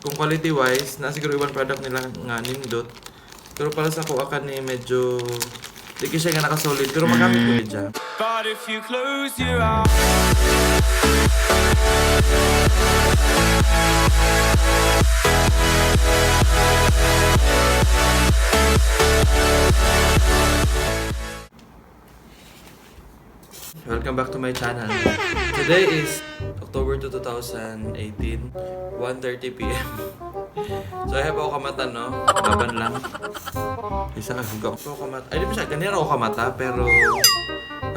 Kung quality wise, na siguro ibang product nila nga nindot. Pero para sa akoa kani, medyo di kaayo siya nga naka-solid, pero magamit ko siya. But if you close your eyes, Welcome back to my channel. Today is October 2, 2018, 1:30 p.m. So I have ako kamata, no? Laban lang. Isa ka hugaw. Ako kamata. Ay, di ba siya? Ganyan ako kamata, pero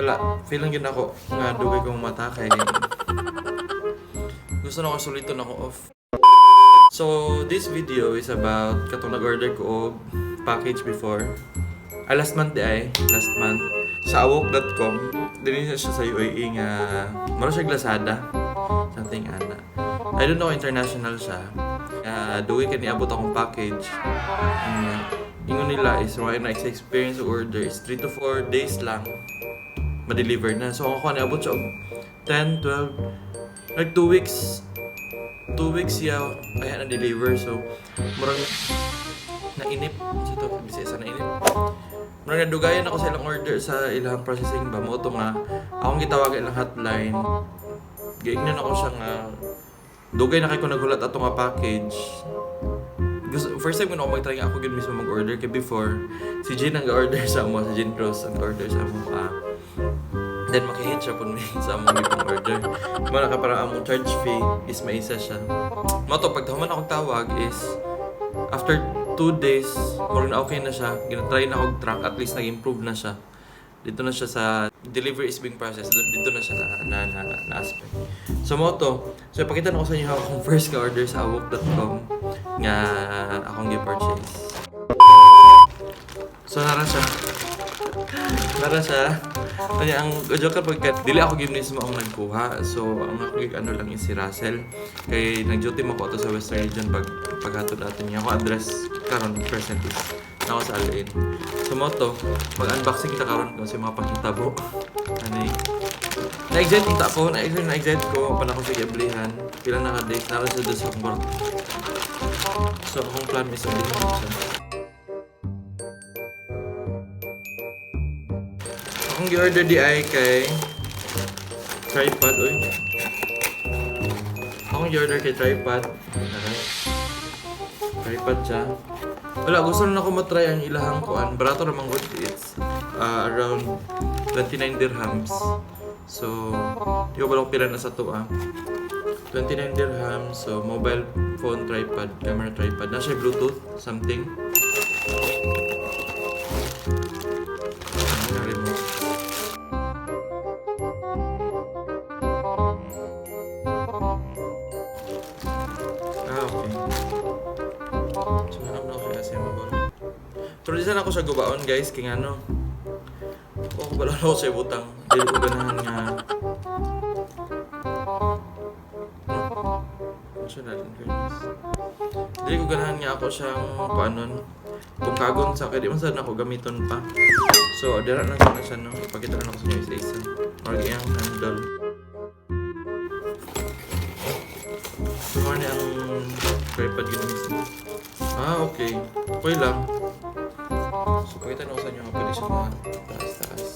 wala. Feeling gin ako nga dugay kong mata kay gusto na ko suliton ako off. So, this video is about katong nag-order ko og package before. Ah, last month di ay. Last month. Sa awok.com. Dili siya sa UAE nga mura siya Lazada. Something ana. I don't know, international siya. Dugay kay niabot akong package. Ingon nila is wala na experience order is 3 to 4 days lang ma-deliver na. So ako niabot siya og 10, 12, like 2 weeks, 2 weeks siya kaya na deliver. So murag nainip sa to, bisaya sa nainip, murag nadugayan ako sa ilang order, sa ilang processing ba. Mo to nga akong gitawag ilang hotline, giingnan ako siya nga dugay na kay ko naghulat ato nga package. Gusto, first time ko na ako mag-try nga ako gyud mismo mag-order kay before si Jane ang order sa amo, si Jane Rose ang order sa amo, ah. Then makihit siya pud mi sa among gipang order. Mo na ka parang among charge fee is maisa siya. Mo to pag human akong tawag is after 2 days murag na okay na siya. Gina-try na og track, at least nag-improve na siya. Dito na siya sa delivery is being processed. Dito na siya na aspect. So mo to. So ipakita na ko sa inyo akong first ka order sa awok.com nga akong gi-purchase. So nara siya. Nara siya. Kanya ang joke kapag dili ako gyud mismo ang nagkuha. So ang ako gig ano lang is si Russell. Kay nag-duty mo ko ato sa Western Region pag paghatod ato niya. Ako address karon present is nako sa Al Ain. So mo to, mag-unboxing kita karon kung sa mga panghitabo. Ano eh. Na-excite unta ko, na-excite na-excite ko pa na ako sa giablihan. Pila na ka days nara sa doon sa akong kwarto. So akong plan is ablihan ko siya. Akong gi-order di ay kay tripod, oy. Akong gi-order kay tripod. Tara. Tripod siya. Wala, gusto na ako matry ang ilahang kuan. Barato ramang good. It's around 29 dirhams. So, di ko pala pila na sa to ah. 29 dirhams. So, mobile phone tripod, camera tripod. Na siya Bluetooth, something. Ano yung remote? Ah, okay. So, hanap na ako kay assemble. Pero di sana ako siya gubaon, guys, kay ano. O, wala na ako sa ibutang. Dili ko ganahan nga. No. Ano siya natin, fairness. Dili ko ganahan nga ako siyang paanon. Tungkagon sa kay di man sad na ako gamiton pa. So, dira na sana siya, no. Ipakita na ako sa inyo isa-isa. Marag iyang handle. So, mo ni ang tripod yun mismo. Ah, okay. Okay lang. So, pakita na ko sa inyo nga pwede siya na taas-taas.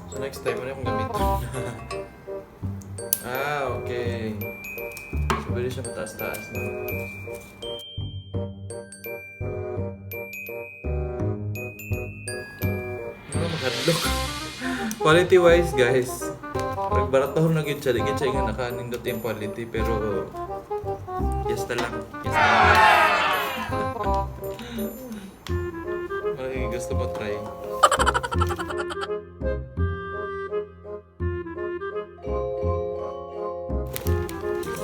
So, next time, ano yung gamiton? Ah, okay. So, pwede siya mataas-taas na. Ano makadlok? Quality wise, guys, nagbaratohon na gyud siya, di gyud siya nga nakaanindot yung quality, pero yes na lang. Yes na lang. Ano yung gusto mo try?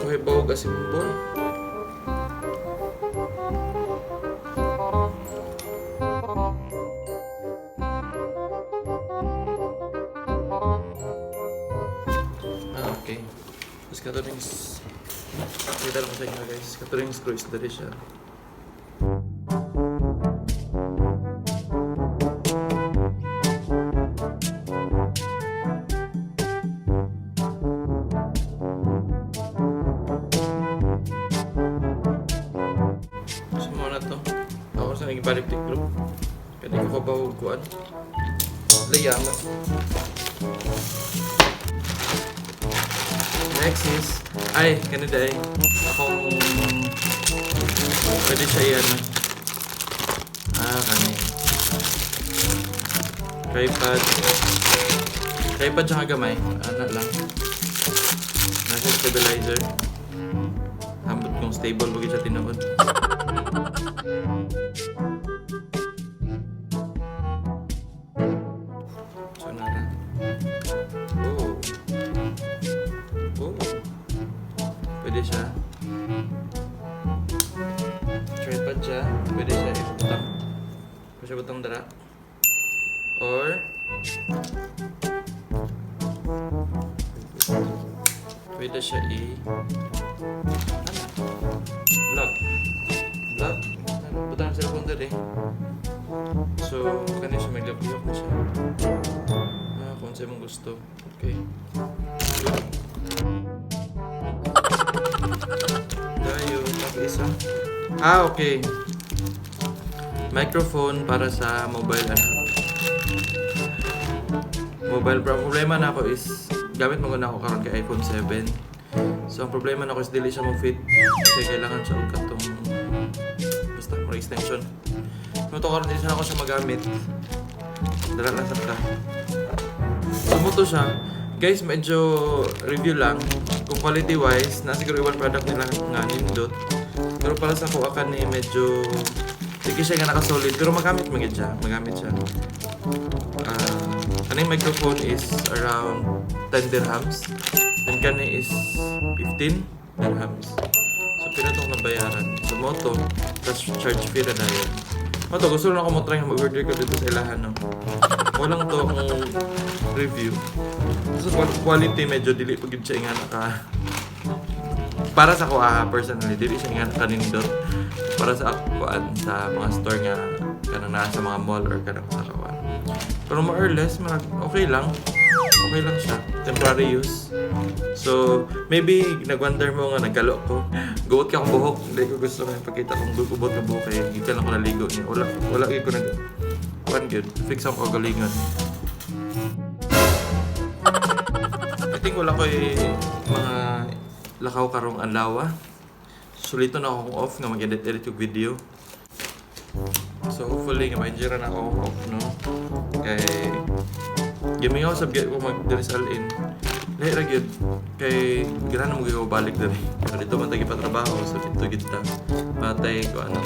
Okay ba og assemble? Ah, okay. Tapos katuring. Kita lang ko sa inyo, guys. Katuring screw is dali siya. Ibalik tiklop. Kaya di ko kabaw kuan. Layama. Next is, ay, kanina ay, akong, pwede siya yan. Ah, kani. Tripod. Tripod siya nga gamay. Ana lang. Nasa stabilizer. Ambot kung stable bagay siya tinuod. So, nara. Oh. Oh. Pwede siya. Tripod siya. Pwede siya ibutang. Pwede siya butang dara. Or pwede siya i ano? Vlog. Vlog. Ano? Butang cellphone dali. So, kani siya maglapiyok na siya. Ah, kung sa imong gusto. Okay. Vlog. Dayo, tapos isa. Ah, okay. Microphone para sa mobile ano. Mobile bro. Ang problema na ako is gamit mo na ako karon kay iPhone 7. So ang problema na ako is dili siya mo fit kay kailangan siya og katong basta mo extension. So to karon dili siya ako siya magamit. Dala lang sa ka. So mo to siya. Guys, medyo review lang. Kung quality wise, na siguro ibang product nila nga nindot. Pero para sa kuha ni medyo sige siya nga naka-solid pero magamit man gyud siya, magamit siya. Ah, kaning microphone is around 10 dirhams. Then kani is 15 dirhams. So pila tong nabayaran. So mo to, plus charge fee na dayon. Mo to, gusto lang ako mo try nga mag-order ko dito sa ilahan, no. Walang to ang review. So quality medyo dili pag gyud siya nga naka para sa ko ah, personally dili siya nga kanindot para sa akuan sa mga store nga kanang naa sa mga mall or kanang sa kawan. Pero more or less, marag, okay lang. Okay lang siya. Temporary use. So, maybe nag-wonder mo nga nagkalo ko. Guot ka akong buhok. Hindi ko gusto nga ipakita kung gubot ka buhok kay gikan lang ko naligo niya. Wala, wala gyud ko nag kuan gyud. Fix akong kagalingon. I think wala ko'y mga lakaw karong adlaw. Sulito na akong off nga mag-edit-edit yung video. So hopefully nga ma-enjoy na ako off, no. Kay gimingaw sab gyud ko mag diri sa Al-Ain. Lahi ra gyud kay ganahan mo gyud ko balik diri. Pero dito man ta gipatrabaho, so dito gid ta. Patay ko ano.